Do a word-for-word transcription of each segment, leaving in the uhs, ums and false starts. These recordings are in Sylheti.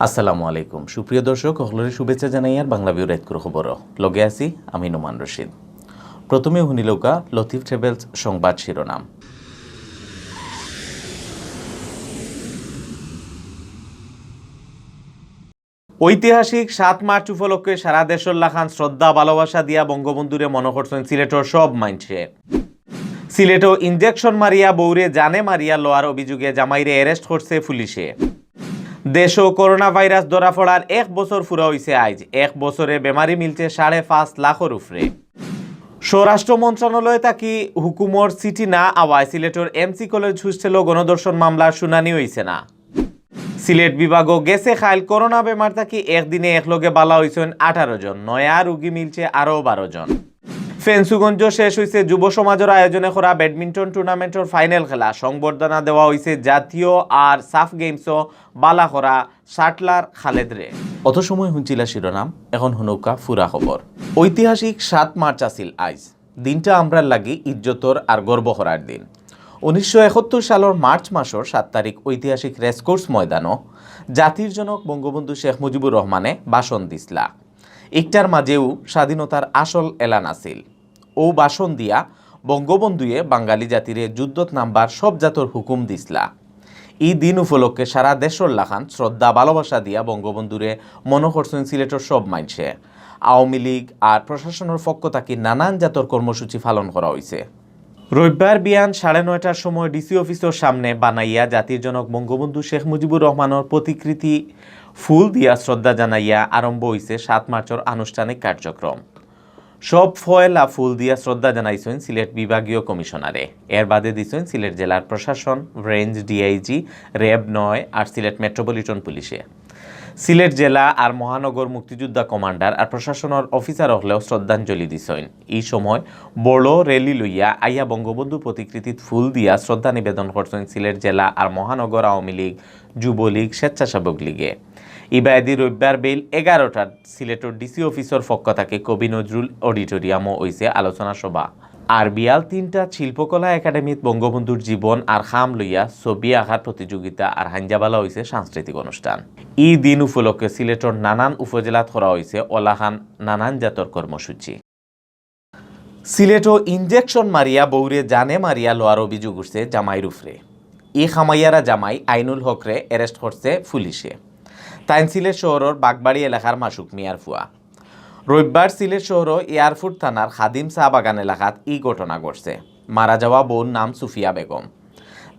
আসসালামু আলাইকুম। সুপ্রিয় দর্শক, হকলরে শুভেচ্ছা জানাইয়ার বাংলা ভিউ রাইতকুর খবরো। লগে আছি আমি নোমান রশিদ। প্রথমে হুনিলউক্কা লতিফ ট্রাভেলস সংবাদ শিরোনাম। ঐতিহাসিক সাত মার্চ উপলক্ষে সারা দেশর লাখান শ্রদ্ধা ভালোবাসা দিয়া বঙ্গবন্ধুরে মনো করছইন সিলেটর সব মাইনষে। সিলেটো ইঞ্জেকশন মারিয়া বউরে জানে মারিয়া লওয়ার অভিযোগে জামাইরে অ্যারেস্ট করছে পুলিশে। দেশো করোনা ভাইরাস ধরা পড়ার এক বছর পুরা অইছে আইজ। এক বছরে বেমারি মিলছে সাড়ে পাঁচ লাখর উপরে। স্বরাষ্ট্র মন্ত্রণালয় থাকি হুকুমর চিঠি না আওয়ায় সিলেটর এমসি কলেজ হোস্টেলো গণধর্ষণ মামলার শুনানি অইছে না। সিলেট বিভাগো গেছে কাইল করোনা বেমার থাকি একদিনে একলগে বালা অইছইন আঠারো জন, নয়া রুগী মিলছে আরও বারো জন। ফেঞ্চুগঞ্জো শেষ অইছে যুব সমাজর আয়োজনে করা ব্যাডমিন্টন টুর্নামেন্টর ফাইনাল খেলা, সংবর্ধনা দেওয়া অইছে জাতীয় আর সাফ গেমসো বালা করা শাটলার খালেদরে। অত সময় হুনছিলা শিরোনাম, এখন হুনউক্কা পুরা খবর। ঐতিহাসিক সাত মার্চ আছিল আইজ। দিনটা আমরার লাগি ইজ্জতর আর গর্ব করার দিন। উনিশশো একাত্তর সালর মার্চ মাসর সাত তারিখ ঐতিহাসিক রেসকোর্স ময়দানো জাতির জনক বঙ্গবন্ধু শেখ মুজিবুর রহমানে ভাষণ দিছলা। ইকটার মাঝেউ স্বাধীনতার আসল এলান আছিল। অউ ভাষণ দিয়া বঙ্গবন্ধুয়ে বাঙালি জাতিরে যুদ্ধত নামবার সব জাতর হুকুম দিছলা। ই দিন উপলক্ষে সারা দেশর লাখান শ্রদ্ধা ভালোবাসা দিয়া বঙ্গবন্ধুরে মনো করছইন সিলেটর সব মাইনষে। আওয়ামী লীগ আর প্রশাসনর পক্ষ থাকি নানান জাতর কর্মসূচি পালন করা অইছে। রবিবার বিয়ান সাড়ে নয়টার সময় ডিসি অফিসর সামনে বানাইয়া জাতির জনক বঙ্গবন্ধু শেখ মুজিবুর রহমানর প্রতিকৃতি ফুল দিয়া শ্রদ্ধা জানাইয়া আরম্ভ অইছে সাত মার্চর আনুষ্ঠানিক কার্যক্রম। সব পয়লা ফুল দিয়া শ্রদ্ধা জানাইছইন সিলেট বিভাগীয় কমিশনারে। এর বাদে দিছইন সিলেট জেলার প্রশাসন, রেঞ্জ ডিআইজি, র‍্যাব নয় আর সিলেট মেট্রোপলিটন পুলিশে। সিলেট জেলা আর মহানগর মুক্তিযোদ্ধা কমান্ডার আর প্রশাসনর অফিসার অকলেও শ্রদ্ধাঞ্জলি দিছইন। ই সময় বড় র‍্যালি লইয়া আইয়া বঙ্গবন্ধু প্রতিকৃতিত ফুল দিয়া শ্রদ্ধা নিবেদন করছইন সিলেট জেলা আর মহানগর আওয়ামী লীগ, যুবলীগ, স্বেচ্ছাসেবক লীগে। ইবায়দি রবিবার বেইল এগারোটার সিলেটর ডিসি অফিসর পক্ষ থাকি কবি নজরুল অডিটোরিয়ামো অইছে আলোচনা সভা। আর বিয়াল তিনটাত শিল্পকলা একাডেমিত বঙ্গবন্ধুর জীবন আর কাম লইয়া ছবি আঁকার প্রতিযোগিতা আর হাইঞ্জাবালা অইছে সাংস্কৃতিক অনুষ্ঠান। ই দিন উপলক্ষে সিলেটর নানান উপজেলাত করা অইছে অলাখান নানান জাতর কর্মসূচি। সিলেটো ইঞ্জেকশন মারিয়া বউরে জানে মারিয়া লওয়ার অভিযোগ উঠছে জামাইর উপরে। ই কামাইয়ারা জামাই আইনুল হকরে অ্যারেস্ট করছে পুলিশে। তাইন সিলেট শহরর বাগবাড়ি এলাকার মাসুক মিয়ার ফুয়া। রবিবার সিলেট শহরো এয়ারপোর্ট থানার খাদিম চা বাগান এলাকাত ই ঘটনা ঘটছে। মারা যাওয়া বউর নাম সুফিয়া বেগম।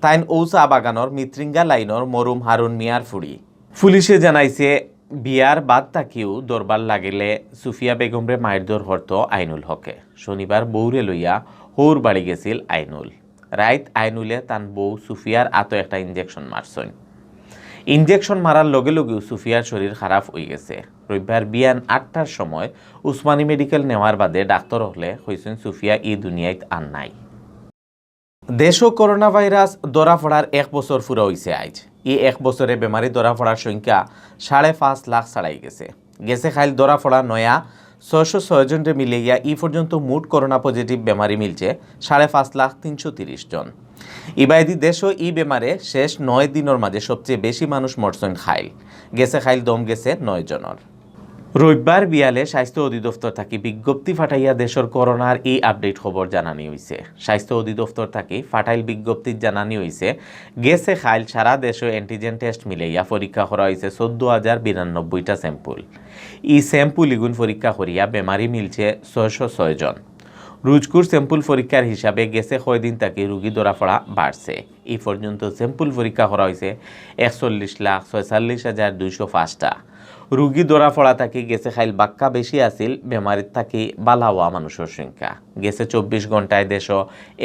তাইন অউ চা বাগানর মিত্রিঙ্গা লাইনর মরুম হারুন মিয়ার ফুড়ি। পুলিশে জানাইছে, বিয়ার বাদ থাকিউ দরবার লাগিলে সুফিয়া বেগমরে মাইরধর করতো আইনুল হকে। শনিবার বউরে লইয়া হউর বাড়ি গেছিল আইনুল। রাইত আইনুলে তান বউ সুফিয়ার আতো একটা ইঞ্জেকশন মারছইন। ইঞ্জেকশন মারার লগে লগেউ সুফিয়ার শরীর খারাপ অইগেছে। রবিবার বিয়ান আটটার সময় উসমানী মেডিকেল নেওয়ার বাদে ডাক্তর অকলে কইছইন সুফিয়া ই দুনিয়াইত আর নাই। দেশো করোনা ভাইরাস ধরা পড়ার এক বছর পুরা অইছে আইজ। ই এক বছরে বেমারি ধরা পড়ার সংখ্যা সাড়ে পাঁচ লাখ ছাড়াই গেছে। গেছে কাইল ধরা পড়া নয়া ছয়শো ছয় জনরে মিলাইয়া ই পর্যন্ত মোট করোনা পজিটিভ বেমারি মিলছে সাড়ে পাঁচ লাখ তিনশো তিরিশ জন। ইবায়দি দেশো ই বেমারে শেষ নয় দিনর মাঝে সবচেয়ে বেশি মানুষ মরছইন কাইল। গেছে কাইল দম গেছে নয় জনর। রবিবার বিয়ালে স্বাস্থ্য অধিদপ্তর থাকি বিজ্ঞপ্তি ফাটাইয়া দেশর করোনার ই আপডেট খবর জানানি অইছে। স্বাস্থ্য অধিদপ্তর থাকি ফাটাইল বিজ্ঞপ্তিত জানানি অইছে, গেছে কাইল সারা দেশো অ্যান্টিজেন টেস্ট মিলাইয়া পরীক্ষা করা অইছে চৌদ্দ হাজার বিরানব্বইটা স্যাম্পল। ই স্যাম্পল ইগুন পরীক্ষা করিয়া বেমারি মিলছে ছয়শো ছয় জন। রুজকুর স্যাম্পল পরীক্ষার হিসাবে গেছে কয়দিন থাকি রুগী ধরা পড়া বাড়ছে। ই পর্যন্ত স্যাম্পল পরীক্ষা করা অইছে একচল্লিশ লাখ ছয়চল্লিশ হাজার দুইশো পাঁচটা। রুগী ধরা পড়া থাকি গেছে কাইল বাক্কা বেশি আছিল বেমারিত থাকি বালা অওয়া মানুষর সংখ্যা। গেছে চব্বিশ ঘন্টায় দেশো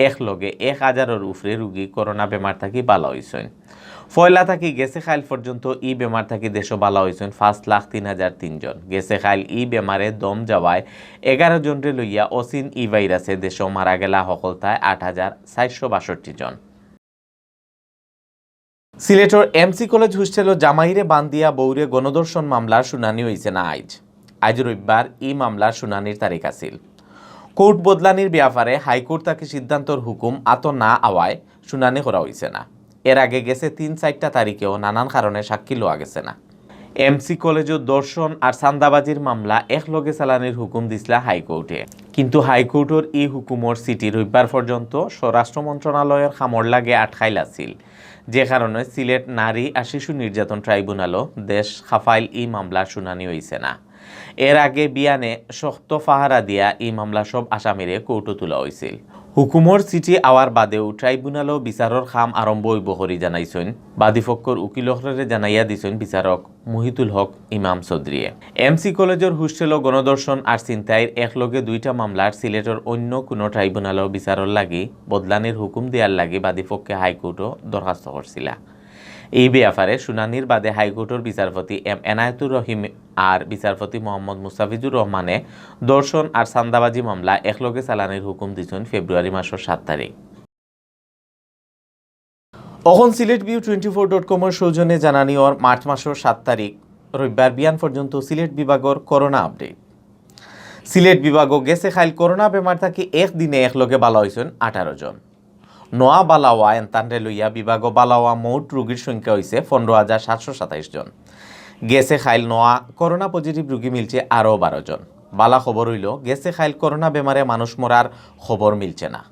এক লগে এক হাজারর উপরে রুগী করোনা বেমার থাকি বালা অইছইন। পয়লা থাকি গেছে কাইল পর্যন্ত ই বেমার থাকি দেশো বালা অইছইন পাঁচ লাখ তিন হাজার তিন জন। গেছে কাইল ই বেমারে দম যাওয়ায় এগারো জনরে লইয়া অচিন ই ভাইরাসে দেশো মারা গেলা হকলতায় আট হাজার চারশো বাষট্টি জন। সিলেটর এমসি কলেজ হোস্টেলো জামাইরে বান্ধিয়া বউরে গণধর্ষণ মামলার শুনানি অইছে না আইজ। আইজ রবিবার ই মামলার শুনানির তারিখ আছিল। কোর্ট বদলানির ব্যাপারে হাইকোর্ট থাকি সিদ্ধান্তর হুকুম আতো না আওয়ায় শুনানি করা অইছে না। এর আগে গেছে তিন চাইরটা তারিখেও নানান কারণে সাক্ষী লওয়া গেছে না। এমসি কলেজো ধর্ষণ আর চান্দাবাজির মামলা একলগে চালানির হুকুম দিছলা হাইকোর্টে। কিন্তু হাইকোর্টর ই হুকুমর চিঠি রবিবার পর্যন্ত স্বরাষ্ট্র মন্ত্রণালয়র কামর লাগি আটকাইল আছিল, যে কারণে সিলেট নারী আর শিশু নির্যাতন ট্রাইব্যুনালো দেশ খাফাইল ই মামলার শুনানি অইছে না। এর আগে বিয়ানে শক্ত পাহারা দিয়া ই মামলা সব আসামিরে কোর্টো তুলা অইছিল। হুকুমর চিঠি আওয়ার বাদেউ ট্রাইব্যুনালো বিচারর কাম আরম্ভ অইবো করি জানাইছইন। বাদীপক্ষর উকিল অকলরে জানাইয়া দিছইন বিচারক মুহিতুল হক ইমাম চৌধুরীয়ে। এমসি কলেজর হোস্টেলো গণধর্ষণ আর ছিনতাইর একলগে দুইটা মামলার সিলেটর অন্য কুনো ট্রাইব্যুনালো বিচারর লাগি বদলানির হুকুম দেওয়ার লাগি বাদীপক্ষে হাইকোর্টো দরখাস্ত করছিলা। ই ব্যাপারে শুনানির বাদে হাইকোর্টর বিচারপতি এম এনায়েতুর রহিম আর বিচারপতি মোহাম্মদ মুস্তাফিজুর রহমানে ধর্ষণ আর চান্দাবাজি মামলা একলগে চালানির হুকুম দিছইন ফেব্রুয়ারি মাসর সাত তারিখ। অখন Sylhet view twenty four dot কমর সৌজন্যে জানানি অর মার্চ মাসর সাত তারিখ রবিবার বিয়ান পর্যন্ত সিলেট বিভাগর করোনা আপডেট। সিলেট বিভাগো গেছে কাইল করোনা বেমার থাকি এক দিনে একলগে বালা অইছইন আঠারো জন। নয়া বালা অওয়া এনতানরে লইয়া বিভাগো বালা অওয়া মোট রোগীর সংখ্যা অইছে পনেরো হাজার সাতশো সাতাইশ জন। গেছে কাইল নয়া করোনা পজিটিভ রোগী মিলছে আরও বারো জন। বালা খবর অইলো গেছে কাইল করোনা বেমারে মানুষ মরার খবর মিলছে না।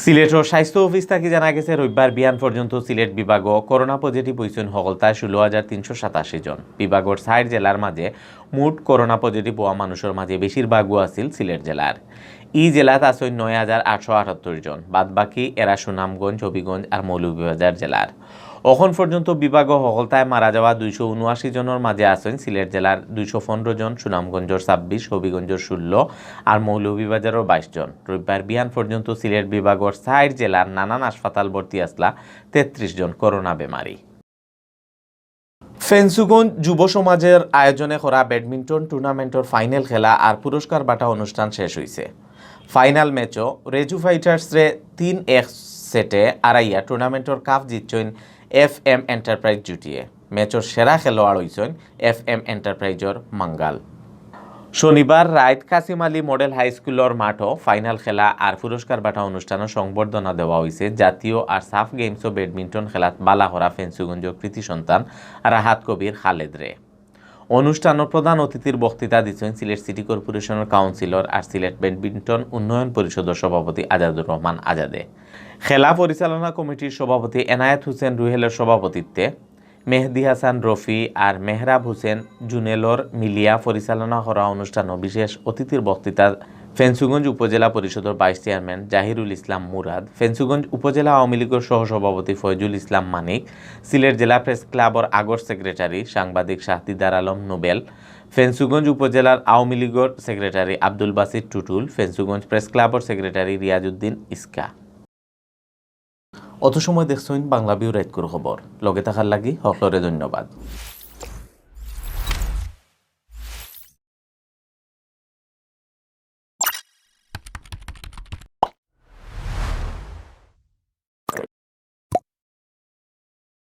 সিলেটর স্বাস্থ্য অফিস থাকি জানা গেছে রবিবার বিয়ান পর্যন্ত সিলেট বিভাগো করোনা পজিটিভ অইছইন হকলতায় ষোলো হাজার তিনশো সাতাশি জন। বিভাগর চাইর জেলার মাঝে মোট করোনা পজিটিভ অওয়া মানুষর মাঝে বেশিরভাগউ আছিল সিলেট জেলার। ই জেলাত আছইন নয় হাজার আটশো আটাত্তর জন। বাদ বাকি এরা সুনামগঞ্জ, হবিগঞ্জ আর মৌলভীবাজার জেলার। অখন পর্যন্ত বিভাগো হকলতায় মারা যাওয়া দুইশো উনআশি জনর মাঝে আছইন সিলেট জেলার দুইশো পনেরো জন, সুনামগঞ্জর ছাব্বিশ, হবিগঞ্জর ষোলো আর মৌলভীবাজারর বাইশ জন। রবিবার বিয়ান পর্যন্ত সিলেট বিভাগর চাইর জেলার নানান হাসপাতাল ভর্তি আছলা তেত্রিশ জন করোনা বেমারি। ফেঞ্চুগঞ্জ যুব সমাজর আয়োজনে করা ব্যাডমিন্টন টুর্নামেন্টর ফাইনাল খেলা আর পুরস্কার বাটা অনুষ্ঠান শেষ অইছে। ফাইনাল ম্যাচো রেজু ফাইটার্সরে তিন এক সেটে আরাইয়া টুর্নামেন্টর কাপ জিতছইন এফ এম এন্টারপ্রাইজ জুটিয়ে। ম্যাচর সেরা খেলোয়াড় অইছইন এফ এম এন্টারপ্রাইজর মাঙ্গাল। শনিবার রাইত কাসিম আলী মডেল হাই স্কুলর মাঠো ফাইনাল খেলা আর পুরস্কার বাটা অনুষ্ঠানো সংবর্ধনা দেওয়া অইছে জাতীয় আর সাফ গেমসো ব্যাডমিন্টন খেলাত বালা করা ফেঞ্চুগঞ্জর কৃতি সন্তান রাহাত কবির খালেদরে। অনুষ্ঠানো প্রধান অতিথির বক্তৃতা দিছইন সিলেট সিটি কর্পোরেশনর কাউন্সিলর আর সিলেট ব্যাডমিন্টন উন্নয়ন পরিষদর সভাপতি আজাদুর রহমান আজাদে। খেলা পরিচালনা কমিটির সভাপতি এনায়েত হোসেন রুহেলর সভাপতিত্বে মেহেদি হাসান রফি আর মেহরাব হোসেন জুনেলর মিলিয়া পরিচালনা করা অনুষ্ঠানো বিশেষ অতিথির বক্তৃতা ফেঞ্চুগঞ্জ উপজেলা পরিষদর ভাইস চেয়ারম্যান জাহিরুল ইসলাম মুরাদ, ফেঞ্চুগঞ্জ উপজেলা আওয়ামী লীগর সহসভাপতি ফয়জুল ইসলাম মানিক, সিলেট জেলা প্রেস ক্লাবর আগর সেক্রেটারি সাংবাদিক শাহদিদার আলম নোবেল, ফেঞ্চুগঞ্জ উপজেলার আওয়ামী লীগর সেক্রেটারি আব্দুল বাসিত টুটুল, ফেঞ্চুগঞ্জ প্রেস ক্লাবর সেক্রেটারি রিয়াজউদ্দিন ইসকা। অত সময় দেখছইন বাংলা ভিউ রাইতকুর খবর। লগে থাকার লাগি হকলরে ধন্যবাদ।